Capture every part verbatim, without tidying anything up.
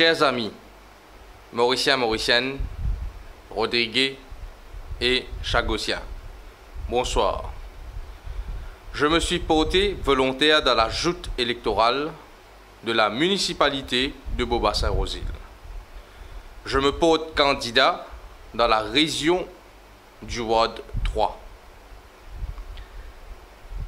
Chers amis, Mauriciens, Mauriciennes, Rodriguais et Chagosiens, bonsoir. Je me suis porté volontaire dans la joute électorale de la municipalité de Beaubassin-Rouzile. Je me porte candidat dans la région du Ward trois.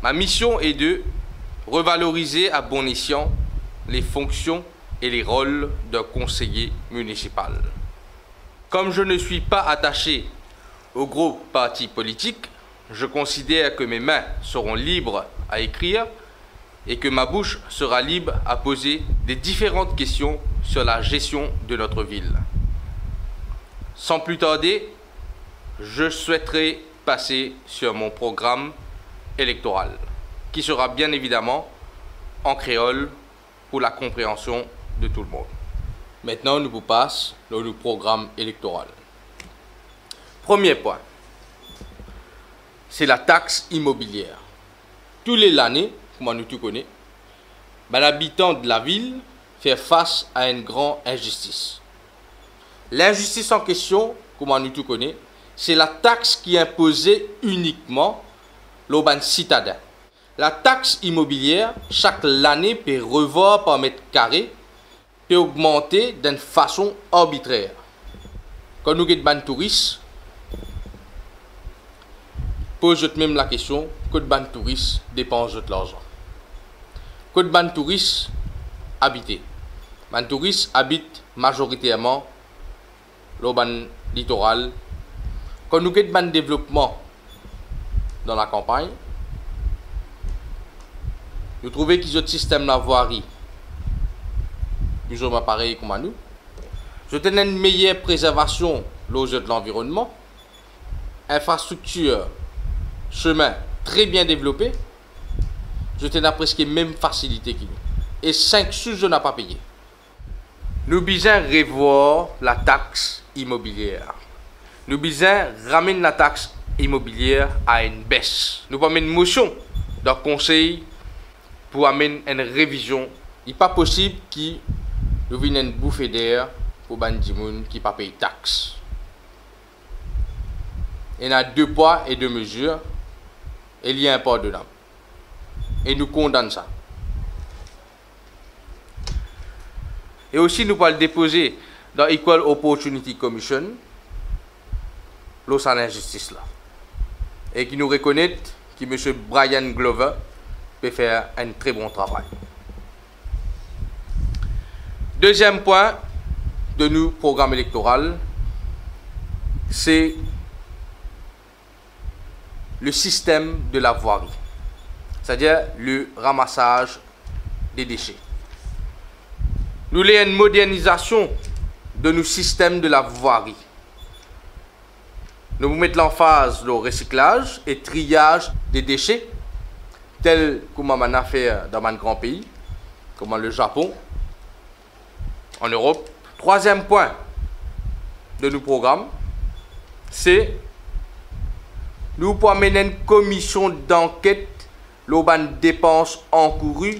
Ma mission est de revaloriser à bon escient les fonctions et les rôles d'un conseiller municipal. Comme je ne suis pas attaché au gros parti politique, je considère que mes mains seront libres à écrire et que ma bouche sera libre à poser des différentes questions sur la gestion de notre ville. Sans plus tarder, je souhaiterais passer sur mon programme électoral, qui sera bien évidemment en créole pour la compréhension de tout le monde. Maintenant, nous vous passons dans le programme électoral. Premier point, c'est la taxe immobilière. Tou le lane, kouma nou tou kone, bann abitan de lavil fer fas a enn gran inzistis. Linzistis an kestion, kouma nou tou kone, se latax ki inpoze inikman lor bann sitaden. Latax imobilier, sak lane, pe revwar par met kare, pe ogmante dan enn fason arbitrer. Kan nou get bann touris, poz zot mem lakestion, kot bann touris depans zot larzan? Kot bann touris abite? Bann touris abit mazoriterman lor bann litoral. Kan nou get bann devlopman dan lakanpagn, nou trouve ki zot sistem lavwari pli ou mwin parey kouma nou. Zot ena enn meyer prezervasion lor zot lanvironnman, infrastriktir, semin tre bien devlope, zot ena preske mem fasilite ki nou. E sink sou zot napa peye. Nou bizin revwar latax imobilier. Nou bizin ramenn latax imobilier a enn bes. Nou pou amenn mosion dan konsey pou amenn enn revizion. Li pa posib ki nou vinn enn boufeder pou bann dimoun ki pa pey tax. Ena de pwa e de mezir, e li inpardonab. E nou kondann sa. E osi nou pou al depoze dan Equal Opportunity Commission lor sa linzistis la. E ki nou rekonet ki misie Brian Glover pe fer enn tre bon travay. Deziem pwin de nou program elektoral, se le système de la voirie, c'est-à-dire le ramassage des déchets. Nou le enn modernizasion de nou sistem de lavwari. Nou pou met lanfaz lor resiklaz e triyaz de dese, tel kouma bann nafer dan bann gran pei, kouma le Japon, an Erop. Trwaziem pwin de nou program, se nou pou amenn enn komision danket lor bann depans ankouri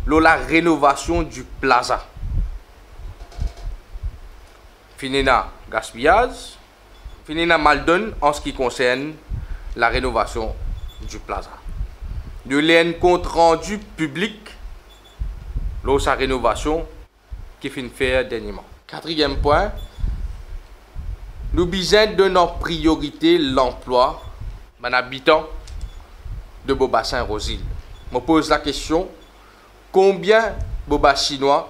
lor larenovasion di plaza. Finn ena gaspiyaz, finn ena maldonn an se ki konsern larenovasion di plaza. Nou le enn kontrandi piblik lor sa renovasion ki finn fer dernieman. Katriem pwin, nou bizin donn an priyorite lanplwa bann abitan de Beau Bassin Rosehill. Mo poz lakestion, konbien Bobasinois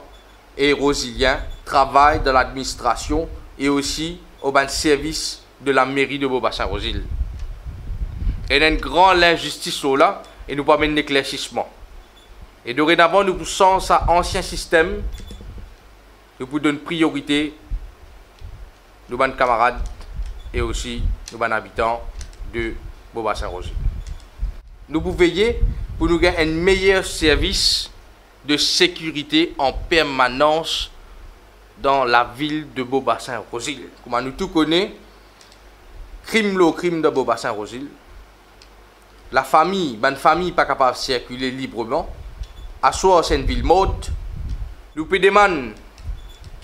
e Rosilien travay dan ladministrasion e osi o bann servis de lameri de Beau Bassin Rosehill? Ena enn gran linzistis lor la e nou pou amenn leklersisman. E dorenavan, nou pou sanz sa ansien sistem, nou pou donn priyorite nou bann kamarad e osi nou bann abitan de Beau Bassin Rosehill. Nou pou veye pou nou gagn enn meyer servis de sekirite an permanans dan lavil de Beau Bassin Rosehill. Kouma nou tou kone, krim lor krim dan Beau Bassin Rosehill, lafami, bann fami pa kapav sirkile libreman. Aswar se enn vil mort. Nou pe demann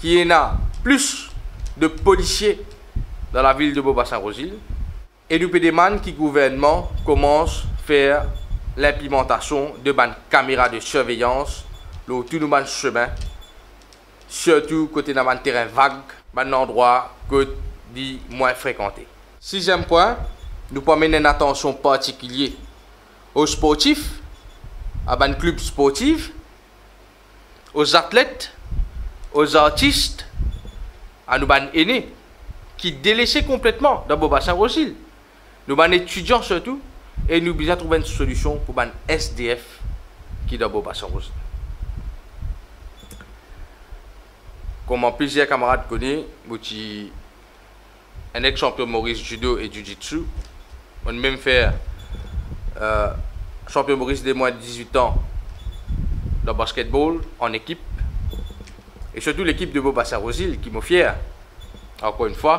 ki ena plis de polisie dan lavil de Bobasin Rouzil, e nou pe demann ki gouvernman koumans fer linplimantasion de bann kamera de sirveyans lor tou nou bann semin, sirtou kot ena bann terin vag, bann landrwa kot li mwin frekante. Siziem pwin, nou pou amenn enn atansion partikilie o sportif, a bann klib sportif, o atlet, o artis, a nou bann ene ki delese konpletman dan Bobasin Rouzil. Nou bann etidian sirtou, e nou bizin trouv enn solision pou bann S D F ki dan Bobasin Rouzil. Kouma plizier kamarad kone, mo ti enn ex-sanpion Moris judo e jiu-jitsu. Mo'nn mem fer, eh, sanpion Moris de mwin de dizwit an dan basketball an ekip, e sirtou lekip de Bobasin Rouzil ki mo fier, ankor enn fwa.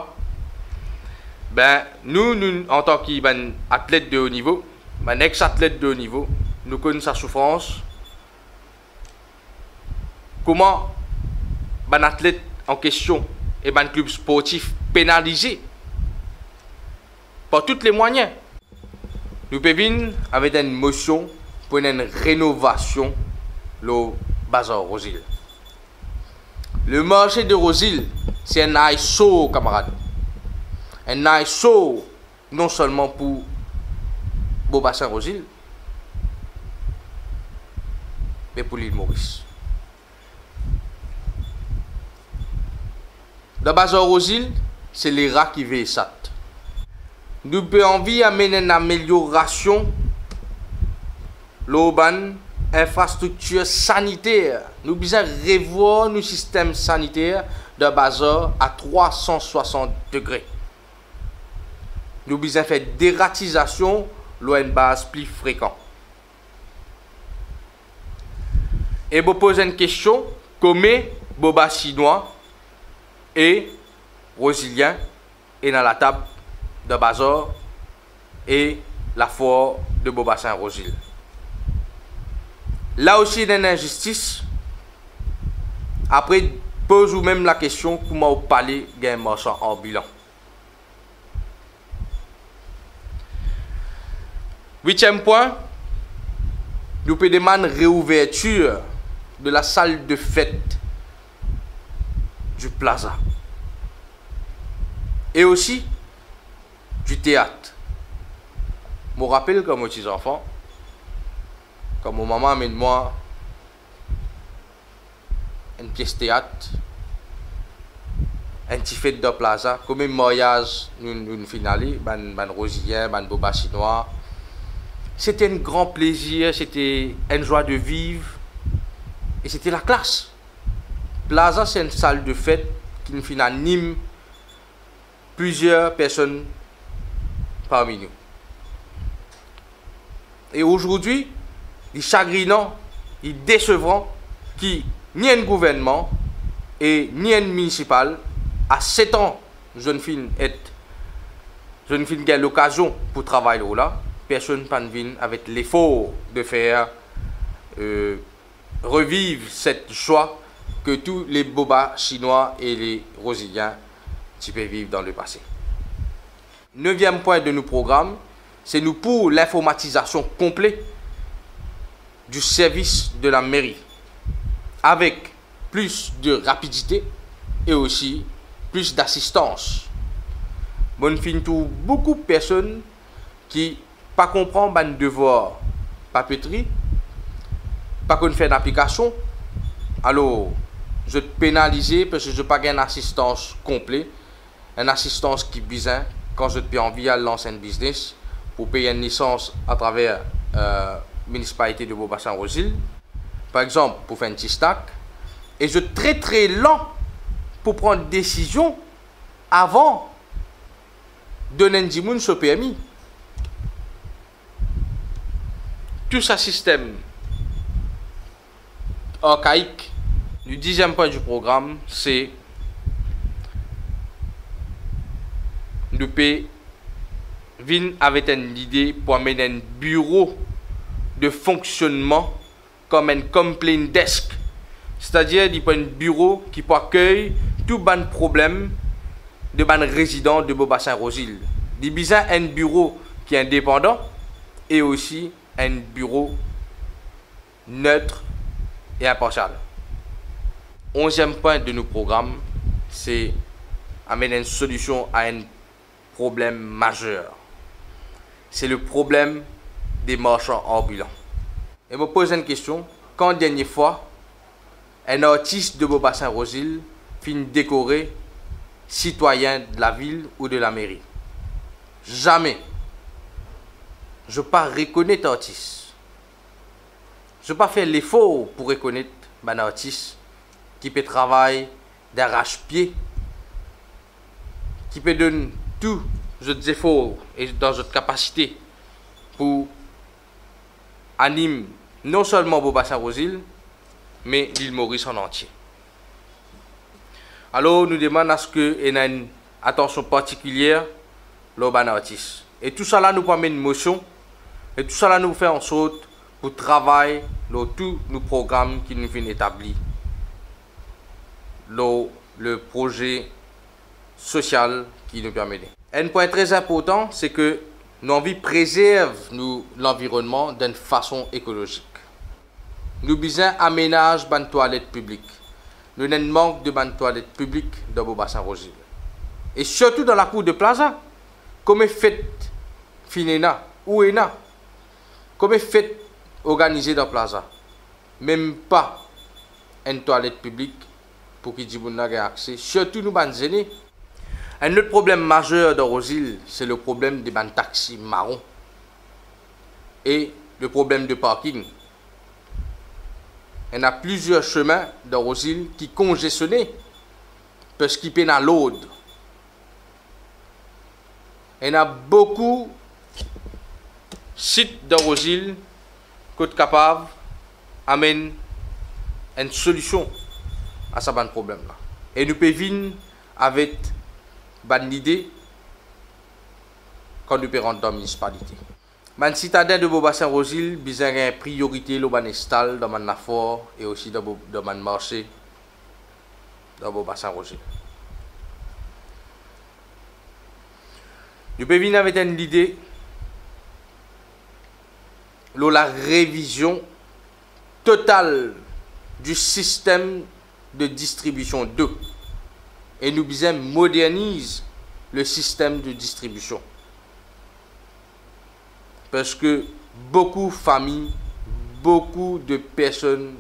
Be, nou, nou, antan ki bann atlet de o nivo, bann ex-atlet de o nivo, nou konn sa soufrans, kouma bann atlet an kestion e bann klib sportif penalize par tou le mwayin. Nou pe vinn avek enn mosion pou ena enn renovasion lor bazar Rouzil. Le marse de Rouzil, se enn eyesore, kamarad. Enn eyesore non selman pou Bobasin Rouzil, me pou Lil Moris. Dan bazar Rouzil, se lera ki vey sat. Nou pe anvi amenn enn ameliorasion lor bann infrastriktir saniter. Nou bizin revwar nou sistem saniter dan bazar a trwa san swasant degre. Nou bizin fer deratizasion lor enn baz pli frekan. E mo poz enn kestion, komie Bobasinwa e Rozilien ena latab dan bazar e lafwar de Bobasin Rozil? La osi ena enn inzistis. Apre, poz ou mem lakestion, kouma ou pale gagn marsan anbilan? Witiem pwin, nou pe demann reouvertir de la salle de fête du Plaza e osi du théâtre. Mo rapel kan mo ti zanfan, kan mo mama amenn mwa enn pies teat, enn ti fet dan Plaza, kouma maryaz nou, nou finn ale, bann, bann Rozilien, bann Bobasinwa. Sete enn gran plezir, sete enn zwa de viv, e sete laklas. Plaza, se enn sal de fet ki finn anim plizier personn parmi nou. E azordi, li sagrinan, li desevran ki ni enn gouvernman e ni enn minisipal, a set an zot finn et, zot finn gagn lokazion pou travay lor la, personn pa'nn vinn avek lefor de fer, euh, reviv set zwa ke tou le Bobasinwa e le Rozilien ti pe viv dan lepase. Neviem pwin de nou program, se nou pou linformatizasion konple du servis de la meri, avek plis de rapidite e osi plis dasistans. Mo finn trouv boukou personn ki pa konpran bann devwar papetri, pa konn fer enn aplikasion, alor zot penalize parski zot pa gagn enn asistans konple, enn asistans ki bizin kan zot pe anvi al lans enn biznes, pou pey enn lisans atraver, euh, minisipalite de Bobasin Rozil, par exanp, pou fer enn ti stak, e zot tre, tre lan pou pran desizion avan donn enn dimoun so permi. Tou sa sistem arkaik. Le diziem pwin di program, se nou pe vinn avek enn lide pou amenn enn biro de fonksionnman kom enn complaint desk Setadir li pou enn biro ki pou akey tou bann problem de bann rezidan de Bobasin Rosil. Li bizin enn biro ki indepandan e osi enn biro net e inparsial. Onziem pwin de nou program, se amenn enn solision a enn problem mazer. Se le problem de marsan anbilan. E mo poz enn kestion, kan dernie fwa enn artis de Bobasin Rosil finn dekore sitwayin de lavil ou de lameri? Zame. Zot pa rekonet artis. Zot pa fer lefor pou rekonet bann artis ki pe travay daras pie, ki pe donn tou zot zefor e dan zot kapasite pou anim non selman Bobasin Rosil, me Lil Moris an antie. Alor, nou demann aske ena enn atansion partikilier lor bann artis. E tousala nou pou amenn mosion, e tousala nou pou fer ansort pou travay lor tou nou program ki nou finn etabli lor le proze sosial ki nou pe amene. Enn pwin tre inportan, se ke nou anvi prezerv nou lanvironnman dan enn fason ekolozik. Nou bizin amenaz bann twalet piblik. Nou ena enn mank de bann twalet piblik dan Bobasin Rosil. E sirtou dan lakour de Plaza. Komie fet finn ena, ou ena? Komie fet organize dan Plaza? Mem pa enn twalet piblik pou ki dimoun la gagn akse, sirtou nou bann zene. Enn lot problem mazer dan Rosil, se le problem de bann taxi maron e le problem de parking. Ena plizier semin dan Rosil ki konzestione parski pena lord. Ena boukou sit dan Rosil kot kapav amenn enn solision a sa bann problem la. E nou pe vinn avek bann lide kan nou pe rant dan minisipalite. Bann sitaden de Bobasin Rosil bizin gagn priorite lor bann estal dan bann lafwar e osi dan bo-, dan bann marse dan Bobasin Rosil. Nou pe vinn avek enn lide lor larevizion total di sistem de distribision dlo. E nou bizin moderniz le sistem de distribision. Parski boukou fami, boukou de personn,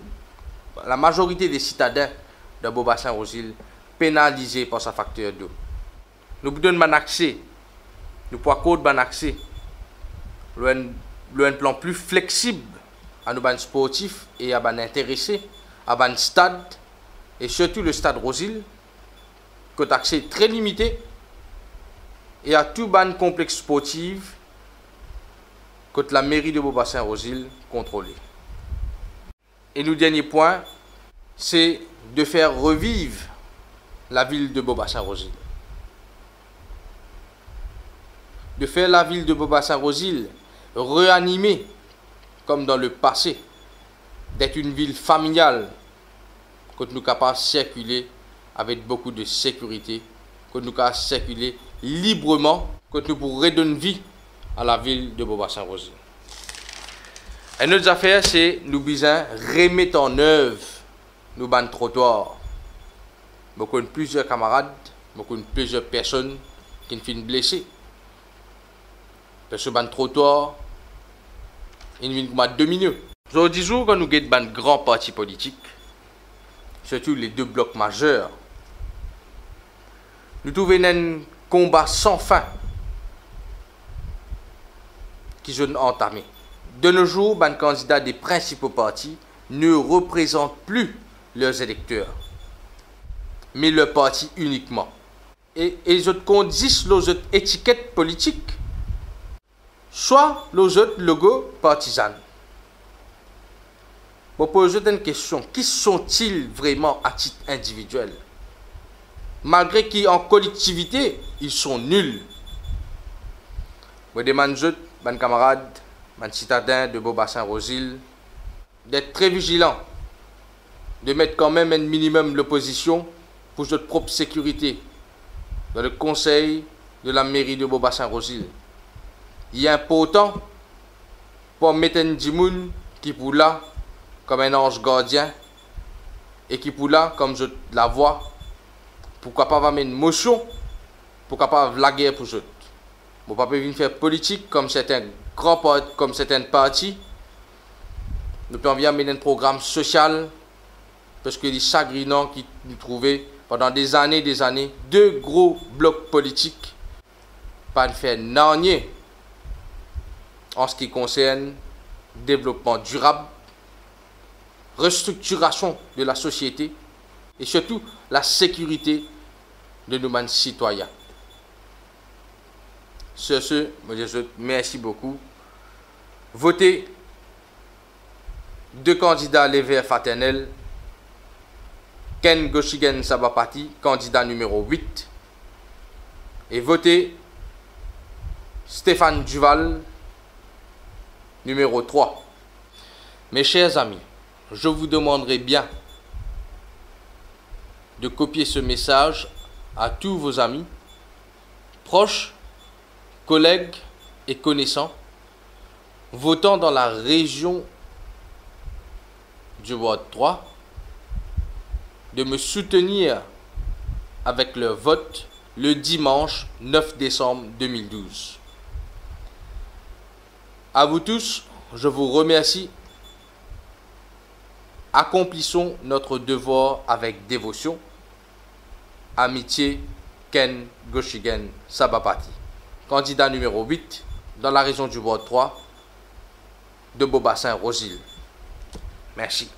lamazorite de sitaden dan Bobasin Rosil penalize par sa fakter dlo. Nou pou donn bann akse, nou pou akord bann akse lor enn, lor enn plan pli fleksib a nou bann sportif e a bann interese, a bann stad, e sirtou le stad Rosil, kot akse tre limite, e a tou bann konplex sportif kot lameri de Bobasin Rosil kontrole. E nou dernie pwin, se de fer reviv lavil de Bobasin Rosil. De fer lavil de Bobasin Rosil reanime kom dan lepase, d'être une ville familiale, kot nou kapav sirkile avek boukou de sekirite, kot nou kapav sirkile libreman, kot nou pou redonn vi a lavil de Bobasin Rosil. Enn lot zafer, se nou bizin remet an nev nou bann trotwar. Mo konn plizier kamarad, mo konn plizier personn ki finn blese. Parski bann trotwar inn vinn kouma domino. Zordi zour, kan nou get bann gran parti politik, sirtou le de blok mazer, nou trouve ena enn konba san fin ki zot antame. De nos jours, bann kandida de prinsipo parti ne représentent plus leurs électeurs, mais leur parti uniquement. E, e zot kont zis lor zot etiket politik, swa lor zot logo partizan. Mo poz zot enn kestion, qui sont-ils vraiment à titre individuel? Malgre ki an kolektivite, ils sont nuls. Mo demann zot, bann kamarad, bann sitaden de Bobasin Rosil, d'être très vigilants de met kanmem enn minimem lopozision pou zot prop sekirite dan le konsey de lameri de Bobasin Rosil. Li inportan pou met enn dimoun ki pou la kom enn anz gardien e ki pou la kom zot lavwa, pou kapav amenn mosion, pou kapav lager pou zot. Mo pa pe vinn fer politik kom sertin gran part-, kom sertin parti. Nou pe anvi amenn enn program sosial, parski li sagrinan ki nou trouve pandan dezane, dezane, de gro blok politik pa'nn fer nanye an se ki konsern devlopman dirab, restriktirasion de lasosiete e sirtou lasekirite de nou bann sitwayin. Sur ce, mo dir zot mersi boukou. Vote de kandida Lever Fraternel, Ken Goshigen Sabapati, kandida nimero wit, e vote Stéphane Duval, nimero trwa. Mes chers amis, je vous demanderai bien de copier ce message à tous vos amis, proches, collègues et connaissants votant dans la région du Ward trois de me soutenir avec leur vote le dimanche neuf décembre deux mille douze. À vous tous, je vous remercie. Accomplissons notre devoir avec dévotion. Amitié, Ken Goshigen Sabapati, candidat numéro huit dans la région du Ward trois de Bobasin Rosil. Merci.